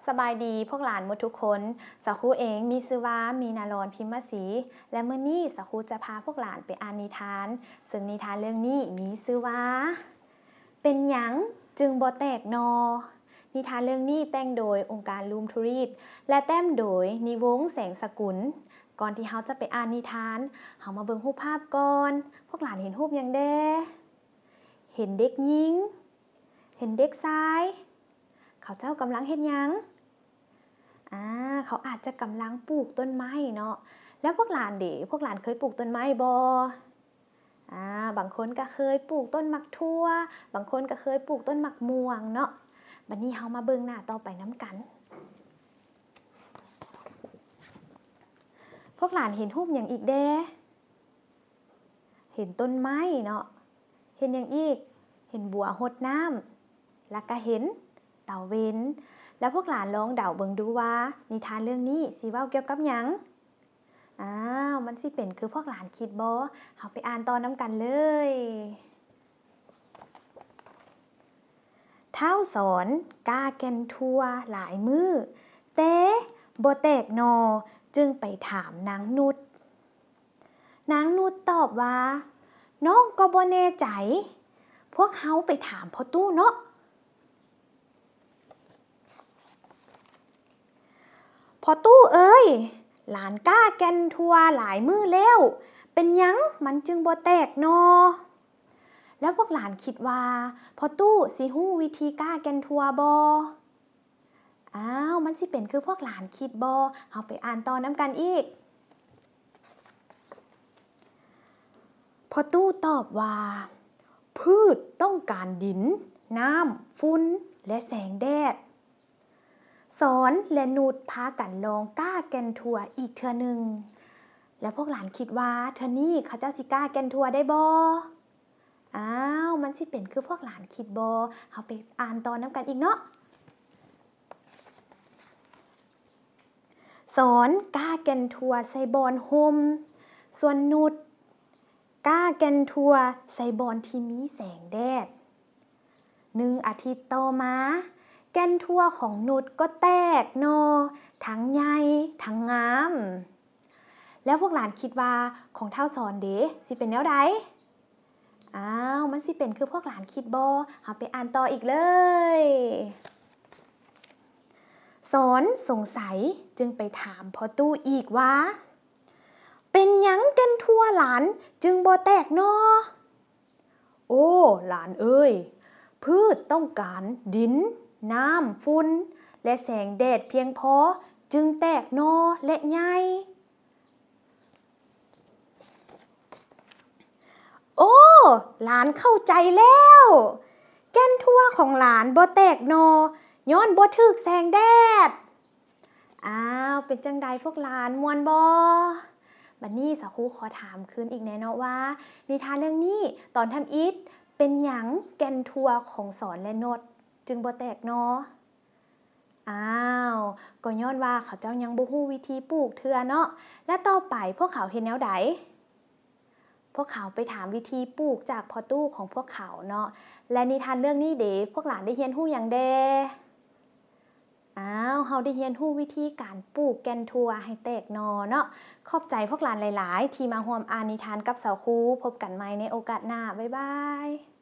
ສະບາຍດີພວກຫຼານໝົດທຸກຄົນ. ສາວຄູເອງມີຊື່ວ່າ ມີນາລອນ ພິມມະສີ ແລະ ມື້ນີ້ສາວຄູຈະພາພວກຫຼານໄປອ່ານນິທານ, ເຊິ່ງນິທານເລື່ອງນີ້ມີຊື່ວ່າ ເປັນຫຍັງຈຶ່ງບໍ່ແຕກໜໍ່? ນິທານເລື່ອງນີ້ແຕ່ງໂດຍອົງການ Room to Read ແລະ ແຕ້ມໂດຍ ນິວົງ ແສງສະກຸນ. ກ່ອນທີ່ເຮົາຈະໄປອ່ານນິທານ, ເຮົາມາເບິ່ງຮູບພາບກ່ອນ. ພວກຫຼານເຫັນຮູບຫຍັງແດ່? ເຫັນເດັກຍິງ, ເຫັນເດັກຊາຍ. ເຂົາເຈົ້າກຳລັງເຮັດຫຍັງ? ອາ ເຂົາອາດຈະກຳລັງປູກຕົ້ນໄມ້ເນາະ. ແລ້ວພວກຫຼານເດ? ພວກຫຼານເຄີຍປູກຕົ້ນໄມ້ບໍ່? ອາ ບາງຄົນກໍເຄີຍປູກຕົ້ນໝາກຖົ່ວ, ບາງຄົນກໍເຄີຍປູກຕົ້ນໝາກມ່ວງເນາະ. ບັດນີ້ເຮົາມາເບິ່ງໜ້າຕໍ່ໄປນຳກັນ. ພວກຫຼານເຫັນຮູບຫຍັງອີກແດ່? ເຫັນຕົ້ນໄມ້ເນາະ. ເຫັນຫຍັງອີກ? ເຫັນບົວຫົດນ້ຳ ແລ້ວກໍເຫັນຕາເວັນ. ແລ້ວພວກຫຼານລອງເດົາເບິ່ງດູວ່າ ນິທານເລື່ອງນີ້ຊິເວົ້າກ່ຽວກັບຫຍັງ? ອ້າວ ມັນຊິເປັນຄືພວກຫຼານຄິດບໍ່? ເຮົາໄປອ່ານຕໍ່ນຳກັນເລີຍ. ທ້າວສອນກ້າແກ່ນຖົ່ວຫຼາຍມື້ ແຕ່ບໍ່ແຕກໜໍ່ ຈຶ່ງໄປຖາມນາງນຸດ. ນາງນຸດຕອບວ່າ ນ້ອງກໍບໍ່ແນ່ໃຈ, ພວກເຮົາໄປຖາມພໍ່ຕູ້ເນາະ. ພໍ່ຕູ້ເອີຍ, ຫຼານກ້າແກ່ນຖົ່ວຫຼາຍມື້ແລ້ວ, ເປັນຫຍັງມັນຈຶ່ງບໍ່ແຕກໜໍ່? ແລ້ວພວກຫຼານຄິດວ່າ ພໍ່ຕູ້ຊິຮູ້ວິທີກ້າແກ່ນຖົ່ວບໍ່? ອ້າວ ມັນຊິເປັນຄືພວກຫຼານຄິດບໍ່? ເຮົາໄປອ່ານຕໍ່ນຳກັນອີກ. ພໍ່ຕູ້ຕອບວ່າ ພືດຕ້ອງການດິນ, ນ້ຳ, ຝຸ່ນ ແລະ ແສງແດດ. ສອນ ແລະ ນຸດພາກັນລອງກ້າແກ່ນຖົ່ວອີກເທື່ອໜຶ່ງ. ແລ້ວພວກຫຼານຄິດວ່າເທື່ອນີ້ເຂົາເຈົ້າຊິກ້າແກ່ນຖົ່ວໄດ້ບໍ່? ອ້າວ ມັນຊິເປັນຄືພວກຫຼານຄິດບໍ່? ເຮົາໄປອ່ານຕໍ່ນຳກັນອີກເນາະ. ສອນກ້າແກ່ນຖົ່ວໃສ່ບ່ອນຮົ່ມ, ສ່ວນນຸດກ້າແກ່ນຖົ່ວໃສ່ບ່ອນທີ່ມີແສງແດດ. ໜຶ່ງອາທິດຕໍ່ມາ, ແກ່ນຖົ່ວຂອງນຸດກໍແຕກໜໍ່ທັງໃຫຍ່ທັງງາມ. ແລ້ວພວກຫຼານຄິດວ່າຂອງທ້າວສອນເດ ຊິເປັນແນວໃດ? ອ້າວ ມັນຊິເປັນຄືພວກຫຼານຄິດບໍ່? ເຮົາໄປອ່ານຕໍ່ອີກເລີຍ. ສອນສົງໄສຈຶ່ງໄປຖາມພໍ່ຕູ້ອີກວ່າ ເປັນຫຍັງແກ່ນຖົ່ວຫຼານຈຶ່ງບໍ່ແຕກໜໍ່? ໂອ້ ຫຼານເອີຍ, ພືດຕ້ອງການດິນ, ນ້ຳ, ຝຸ່ນ ແລະ ແສງແດດພຽງພໍຈຶ່ງແຕກໜໍ່ ແລະ ໃຫຍ່. ໂອ້ ຫຼານເຂົ້າໃຈແລ້ວ, ແກ່ນຖົ່ວຂອງຫຼານບໍ່ແຕກໜໍ່ ຍ້ອນບໍ່ຖືກແສງແດດ. ອ້າວ ເປັນຈັ່ງໃດພວກຫຼານ ມ່ວນບໍ່? ບັດນີ້ສາວຄູຂໍຖາມຄືນອີກແດ່ເນາະວ່າ ນິທານເລື່ອງນີ້ຕອນທຳອິດ ເປັນຫຍັງແກ່ນຖົ່ວຂອງສອນ ແລະ ນົດຈຶ່ງບໍ່ແຕກໜໍ່? ອ້າວ ກໍຍ້ອນວ່າເຂົາເຈົ້າຍັງບໍ່ຮູ້ວິທີປູກເທື່ອເນາະ. ແລະ ຕໍ່ໄປພວກເຂົາເຮັດແນວໃດ? ພວກເຂົາໄປຖາມວິທີປູກຈາກພໍ່ຕູ້ຂອງພວກເຂົາເນາະ. ແລະ ນິທານເລື່ອງນີ້ເດ ພວກຫຼານໄດ້ຮຽນຮູ້ຫຍັງແດ່? ອ້າວ ເຮົາໄດ້ຮຽນຮູ້ວິທີການປູກແກ່ນຖົ່ວໃຫ້ແຕກໜໍ່ເນາະ. ຂອບໃຈພວກຫຼານຫຼາຍໆ ທີ່ມາຮ່ວມອ່ານນິທານກັບສາວຄູ. ພົບກັນໃໝ່ໃນໂອກາດໜ້າ. ບາຍບາຍ.